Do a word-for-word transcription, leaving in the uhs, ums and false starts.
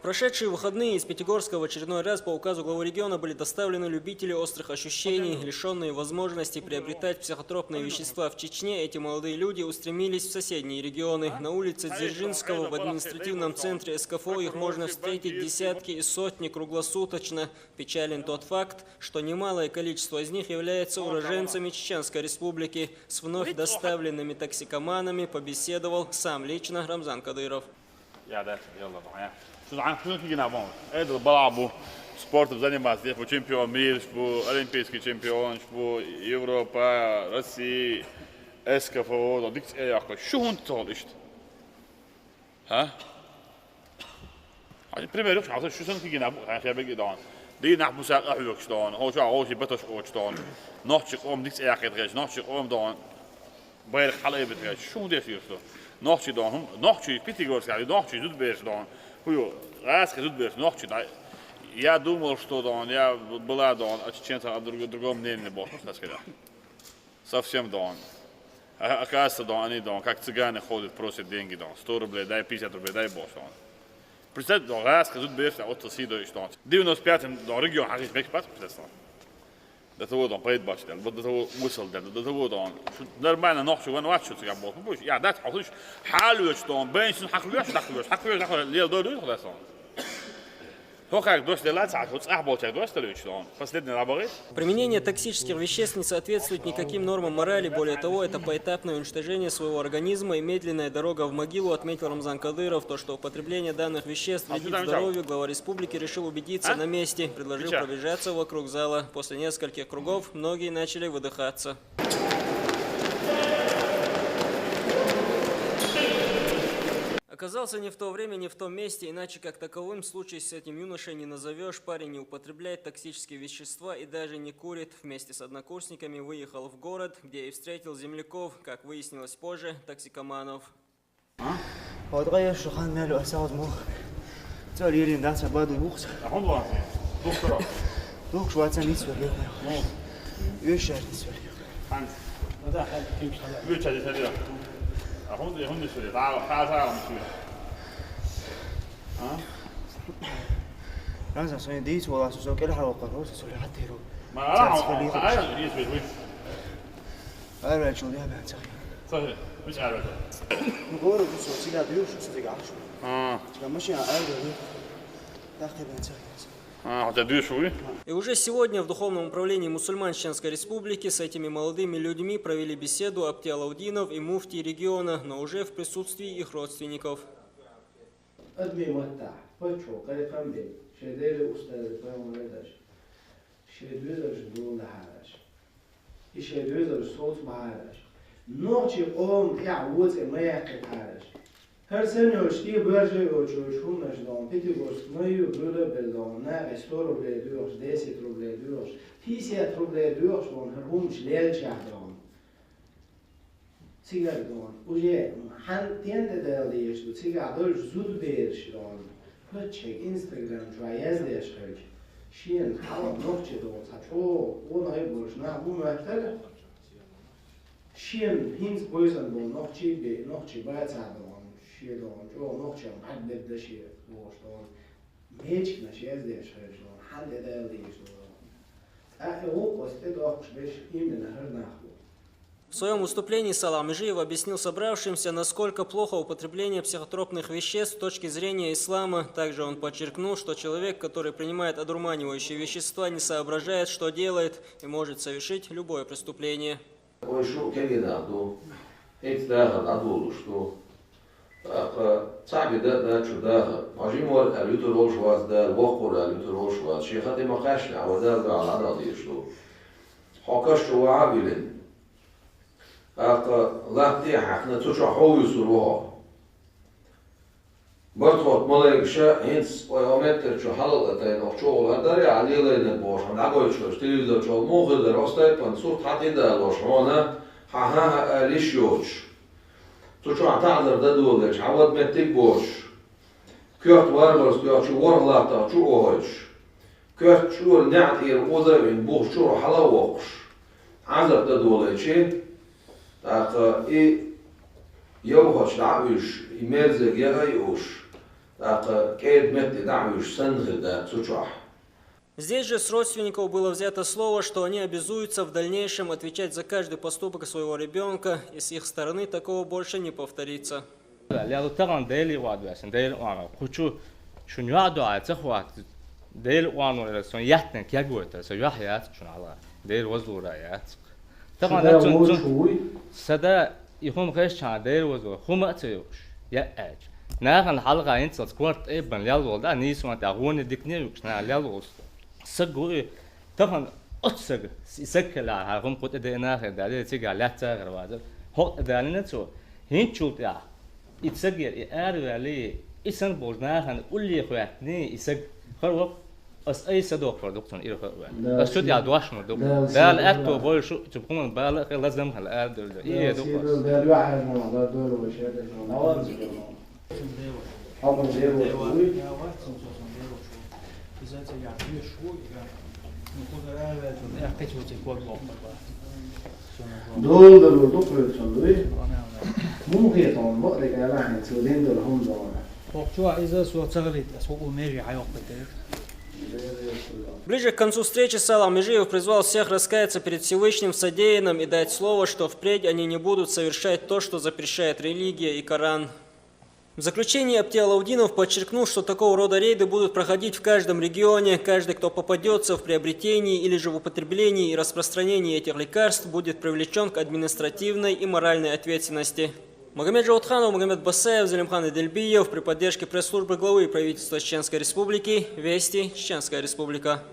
Прошедшие выходные из Пятигорска в очередной раз по указу главы региона были доставлены любители острых ощущений. Лишённые возможности приобретать психотропные вещества в Чечне, эти молодые люди устремились в соседние регионы. На улице Дзержинского в административном центре СКФО их можно встретить десятки и сотни круглосуточно. Печален тот факт, что немалое количество из них является уроженцами Чеченской Республики. С вновь доставленными токсикоманами побеседовал сам лично Рамзан Кадыров. يا ده، يلا بقى، يا. Шо зан, шо кигина бон? Эдл балабу, спортом заниматься, я чемпион мира, шо олимпийский чемпион, шо Европа, Россия, СКФО, да, дикс э яхка. Шо хун тол ишт? А? Пример, шо сан кигина бу, хан хебеги дон. Ди нах буса ахвёкш дон, хо шо, хо шо бетош оч дон. Нохчи къом дикс э яхет геш, нохчи къом дон. Байракъ хьалаайбитаьча, шун деш йиш ду. Нохчий дон, хӀум, нохчий, Пятигорск, нохчий зудбераш дон. ХӀу ю, гӀаскхи зудбераш нохчий дай. Я думал, что дон, я была дон, а чеченцах о друг-, другом мнении был. Ну, так сказать. Совсем дон. А, оказывается, дон, они дон, как цыгане ходят, просят деньги дон. Сто рублей дай, пятьдесят рублей дай, бос дон. Представь, дон, гӀаскхи зудбераш, а вот соседа и что. Девяносто пятом дон, регион, а здесь бек пас, представь. До того там поедбачили, до того мысль, до, до того там. Нормально, нохчи ван вачу цыган бот. Будешь, я дать, а слышь, халюч там, бенсин хахлюч, хахлюч, хахлюч, хахлюч, лел дойду, хахлюч там. То как дождь лела, а вот ах, болчак дождь лючу там. Последний раборы. Применение токсических веществ не соответствует никаким нормам морали. Более того, это поэтапное уничтожение своего организма и медленная дорога в могилу, отметил Рамзан Кадыров. То, что употребление данных веществ вредит здоровью, глава республики решил убедиться на месте. Предложил пробежаться вокруг зала. После нескольких кругов многие начали выдыхаться. Оказался не в то время, не в том месте, иначе как таковым случай с этим юношей не назовёшь. Парень не употребляет токсические вещества и даже не курит. Вместе с однокурсниками выехал в город, где и встретил земляков, как выяснилось позже, токсикоманов. Хьо дӀа еш шу хан мел асалз мо. Цо лирин дан са баду бухс. А хьо ван? Доктора. Духш вацан ис вер. Ну. Вешер ис вер. Ханс. Ада хал ким шала. Вешер ис вер. А хьо, хьо ис вер. Та, та, та, ис вер. А? Ранза сони дийц вала со кел хал вакъар, со хатиру. Ма ара, ара, ис вер. Ара чул я бен цахи. Цахи. Миш ара. Ну, говорю, что цига дюш, что цига аш. А. Цига машина ара. Так ты бен цахи. А, хотя дюш, вы? И уже сегодня в Духовном управлении Мусульман Чеченской Республики с этими молодыми людьми провели беседу Апти Алаудинов и муфтий региона, но уже в присутствии их родственников. Адми маттахь, паччо, къайкъам бе, шай дели устази пайхамар даш. Шай дуьзарш дулдахьараш. И шай дуьзарш соц бахьараш. Нохчи къом тӀехь воцӀе ма яьккхитараш. ХӀара санна йолчу тӀе баржа йолчу шумнаш дон, Пятигорск ма ю, буьла а белла дон, нахе сто рублей доьхуш, десять рублей доьхуш, пятьдесят рублей доьхуш дон, хӀара хӀуманаш лелчахь дон. Цигара дон, уже хьан тен тӀе дала дезаш ду, цигахь долуш зудбераш дон. Паччахь Instagram чохь яздеш хилча, шена хьалха нохчи дон, цхьа чӀогӀа къонахий болуш нах бу моьттара. Шена хӀинца бойзан болу нохчий бе, нохчий бацахь дон, шен дон, чӀогӀа нохчам бӀаьрг берда шен бохуш дон. Мечканаш яздеш хилча дон, хьан тӀе дала дезаш дон. ТӀаккха и гӀуллакх оцу тӀе доккхуш берш именно хӀара нах бу. В своём выступлении Салах Межиев объяснил собравшимся, насколько плохо употребление психотропных веществ с точки зрения ислама. Также он подчеркнул, что человек, который принимает одурманивающие вещества, не соображает, что делает, и может совершить любое преступление. Вай шу кегина ду, хӀинца дахар дӀадолуш ду. ТӀаккха цхьаъ бен дан а дац шу дахар. Хьо жима вара аьлла вуьтур волуш вац Дала, воккха вара аьлла вуьтур волуш вац. Шен хатӀе ма кхаьчна, хьан вара Дала дуьхьал дӀадала дезаш ду. Хьо каш чу вахьа а вилина. ТӀаккха латта тӀе а хьаькхна, цу чохь хьо вуьйцур ву хьо. Барт хӀотта малайкаша хӀинца вай хӀокху меттара чу хьалал а тайна, хӀокху чу гӀур а даре а лелайнарг бохуш, хьуна дӀагойтуш долчу телевизор чохь муха хир дара, оцу тайпана сурт хьан тӀе а далош хьуна, хьан хӀан-хӀа аьлла йиш йоцуш. Цу чохь таӀзар дан долуьйтуш, хьан вада меттиг а боцуш, коьрта варварца тоьхча ворхӀ латтах чу а вохуьйтуш, коьрта чуьра неӀ тӀера оза а вина, бух чуьра хьала а воккхуш, Ӏазап дан долуьйтуш, тӀаккха и йовхачу дӀа а вуьйш, и мерзиг яха а юуш, ТӀаккха кӀеда метте дӀа а вуьйш санна хир дац цу чохь. Здесь же с родственников было взято слово, что они обязуются в дальнейшем отвечать за каждый поступок своего ребёнка, и с их стороны такого больше не повторится. Лело тахана Деле вад ваьсна, Деле ван. Кху чу шуна юьхь дуьхьа ца хӀотта, Деле ван вара сон яттан кегвайтар, со юьхь яц шуна хьала. Деле возлура яц. Тахана цун цун сада и хӀума хезчхьана Деле возлура, хӀума а ца юхуш, яаьча. Нахана хьалха хӀинцалц корта тӀебан лел волу да, нийсонан тӀехь гӀоне дикане а юхуш, наха лел волу. Саг ву и, тахана оццу сага, и саг хилахь, хӀара хӀума кху тӀе деана хир даьлла, цигахь лаьцна а хир вазар. ХӀокху тӀе далийна цо, хӀинцачул тӀаьхьа и саг яра, и араваьллий, и санна болчу нахана улле хӀоьттиний, и саг хир ву-кх, ас айса доккхур ду-кх цунна ира хир ваьлла. Ас цу тӀехь дош ма ду. Дала аьтто бойла шу, цу хӀуманна бала а хила, лазам а хила, арадевлла. И э ду-кх ас. Долу далур ду кхуьйцун дуй. Муха хетахь, бакъдерг аьлла хьуна, цо дина долу хӀума догӀу. ХӀокху чохь иза со ца хилийта, ас хӀокху меже хьайоккхуьйтура. Ближе к концу встречи Салах Межиев призвал всех раскаяться перед Всевышним в содеянном и дать слово, что впредь они не будут совершать то, что запрещает религия и Коран. В заключение Апти Алаудинов подчеркнул, что такого рода рейды будут проходить в каждом регионе. Каждый, кто попадётся в приобретении или же в употреблении и распространении этих лекарств, будет привлечён к административной и моральной ответственности. Магомед Джаудханов, Магомед Басаев, Залимхан Эдельбиев при поддержке пресс-службы главы и правительства Чеченской Республики. Вести, Чеченская Республика.